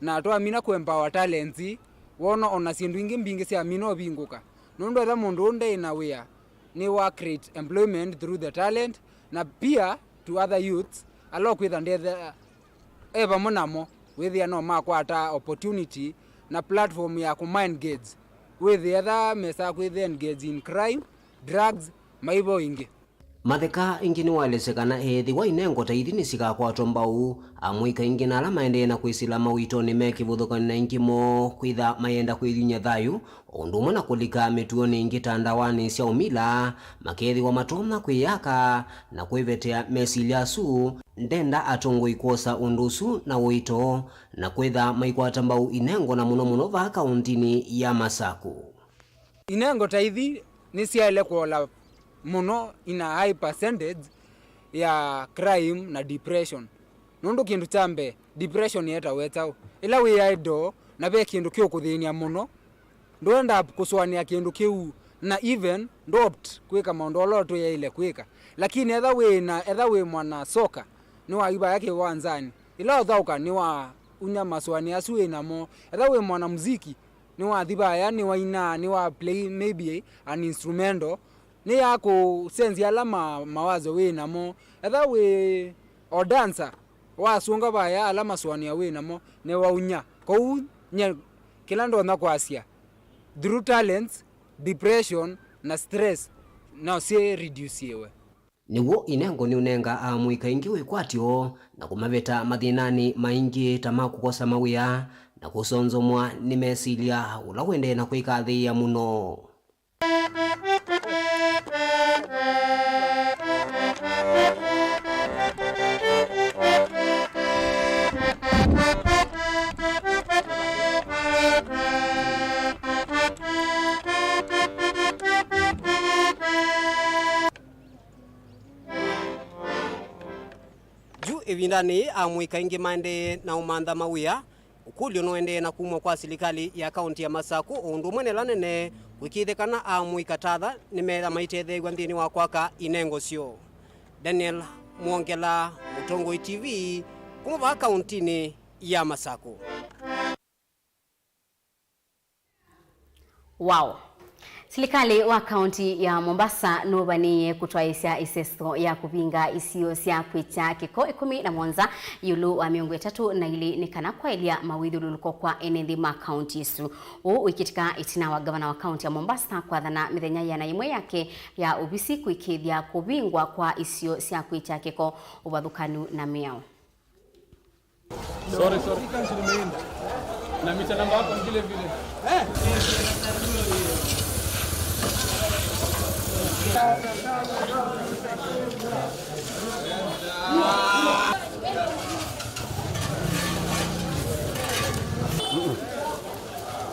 Na twamina kũ empower talents, wona ona syĩndũ ingĩ mbingĩ syamina ũvingũka. Nũndũ etha mũndũ ũũ nde na wĩa, nĩ wa create employment through the talent, na pia to other youths, ala ũkwĩtha ndetha e vamwe namo, wĩthĩa no makwata opportunity na platform ya kũma engage, wĩthĩa etha mesa kwĩthĩa engage in crime, drugs, maivo ingĩ. Matheka ĩngĩ nĩwaelesya kana ethĩwa inengo ta ithi nĩsikakwatwa mbau, amũika aingĩ na ala maendee na kwĩsĩla mawĩtonĩ me kĩvathũkany'o na aingĩ moo kwĩtha mayenda kwĩthuny'a thayũ, o ũndũ ũmwe na kũlika mĩtuonĩ ĩngĩ ta ndawanĩ sya ũmila, makethĩwa matonya kwĩyaka na kwĩvetea mesilya asu. Ndenda atongoi kwosa ũndũ ũsu na ũito na kwĩtha maikwata mbau inengo, na mũno mũno vaa kaũntinĩ ya Masaku. Inengo ta ithi nĩsyaĩle kũola mũno in a high percentage ya crime na depression. Nũndũ kĩndũ kya mbee, depression yetawa kyaũ? Ĩla wĩ idle na ve kĩndũ kĩũkũthĩny'a mũno, ndwenda kũsũanĩa kĩndũ kĩu, na even ndũ opt kwĩka maũndũ ala ũtũyaĩle kwĩka. Lakini etha wĩ na, etha wĩ mwana soka, nĩwathi vaya kĩwanzanĩ. Ĩla ũthaũka, nĩwaunya masũanĩo asu wĩ namo. Etha wĩ mwana muziki, nĩwathi vaya, nĩwainaa, nĩwa play maybe an instrumental, nĩ ya kũsenzya ala ma-, mawazo wĩ namo. Etha wĩ o dancer, wasũnga vaya ala masũanĩo wĩ namo, nĩwaunya. Kwoou, nye kĩla ndonya kwasya, through talents, depression na stress no syĩ reduciwe. Nĩw'o inengo nĩũnengaa amũika aingĩ wĩkwatyo na kũmaveta mathĩnanĩ maingĩ ta ma kũkosa mawĩa na kũsonzomwa nĩ mesilya, ũla ũendee na kwĩkathĩĩa mũno. Yu ĩvindanĩ yĩĩ, amũika aingĩ maendee na ũmantha mawĩa. Ũkũlyo nũendee na kumw'a kwa silikalĩ ya kaũnti ya Masaku, o ũndũ ũmwe na ĩla nene, kũĩkĩĩthya kana amũika ta atha nĩmeetha maitetheew'a nthĩnĩ wa kwaka inengo syoo. Daniel Mwongela, Mũtongoi T V, kuma vaa kaũntinĩ ya Masaku. Wow. Silikalĩ wa kaũnti ya Mombasa nũvanĩĩe kũtwaĩĩsya ĩseso ya kũvinga isio sya kwĩkya kĩko ĩkũmi na mũonza ĩũlũ wa mĩongo ĩtatũ na ilĩ nĩ kana kwaĩlya mawĩthyũlũlũko kwa ene nthĩ ma kaũnti ĩsu. Ũu wĩkĩtĩka ĩtina wa ngavana wa kaũnti ya Mombasa kwathana mĩthenya ĩana ĩmwe yake ya ovisi kũĩkĩĩthya kũvingwa kwa isio sya kwĩkya kĩko, ũvathũkanu na mĩao. Sorry, sorry. Na mita namba yako vile vile.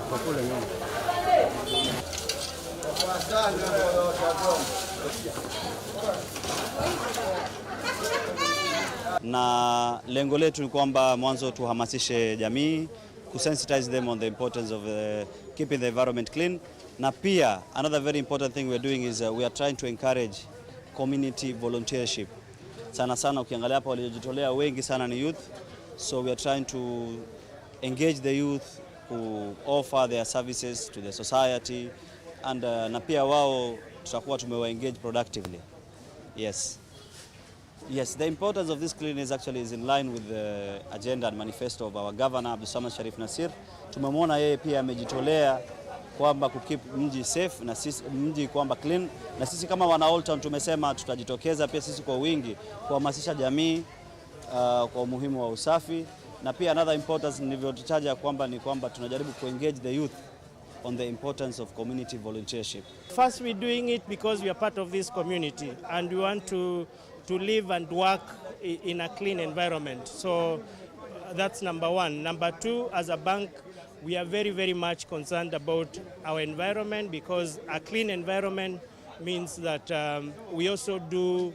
Kwa kule nyuma. Na lengo letu ni kwamba mwanzo tuhamasishe jamii, kusensitize them on the importance of, uh, keeping the environment clean. Na pia, another very important thing we are doing is, uh, we are trying to encourage community volunteership. Sana sana ukiangalia hapa waliojitolea wengi sana ni youth. So we are trying to engage the youth, ku offer their services to the society, and, uh, na pia wao tutakuwa tumewa engage productively. Yes. Yes, the importance of this cleanliness actually is in line with the agenda and manifesto of our governor, Abdulswamad Sharif Nassir. Tumemwona yeye pia amejitolea kwamba ku keep mji safe na sisi, mji kwamba clean. Na sisi kama wana Old Town tumesema tutajitokeza pia sisi kwa wingi kuhamasisha jamii, uh, kwa umuhimu wa usafi. Na pia another importance nilivyotaja kwamba ni kwamba tunajaribu ku engage the youth. on the importance of community volunteership. First, we're doing it because we are part of this community and we want to, to live and work i- in a clean environment. So uh, that's number one. Number two, as a bank, we are very, very much concerned about our environment because a clean environment means that um, we also do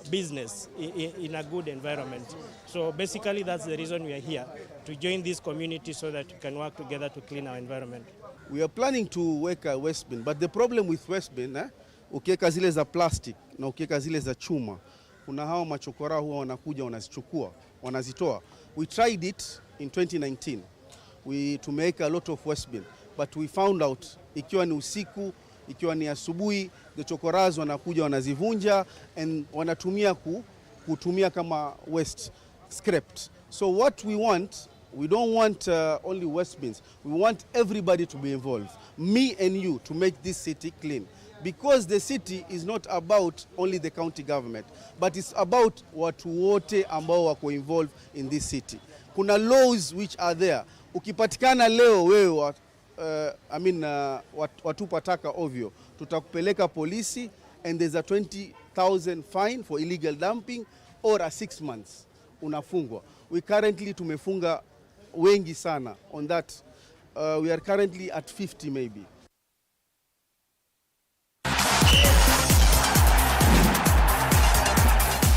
business in, in a good environment. So basically, that's the reason we are here, to join this community so that we can work together to clean our environment. We are planning to weka waste bin, but the problem with waste bin, eh, ukiweka zile za plastic na ukiweka zile za chuma, kuna hawa machokora huwa wanakuja wanazichukua, wanazitoa. We tried it in twenty nineteen. We, tumeweka a lot of waste bin, but we found out, ikiwa ni usiku, ikiwa ni asubuhi, the chokoras wanakuja wanazivunja and wanatumia ku, kutumia kama waste, scrapped. So what we want, we don't want uh, only waste bins. We want everybody to be involved, me and you, to make this city clean, because the city is not about only the county government, but it's about watu wote ambao wako involved in this city. Kuna laws which are there. Ukipatikana leo wewe wa, uh, I mean, uh, wat, watupa taka ovyo, tutakupeleka polisi and there's a twenty thousand fine for illegal dumping or a six months, unafungwa. We currently tumefunga wengi sana on that. Uh, we are currently at fifty maybe.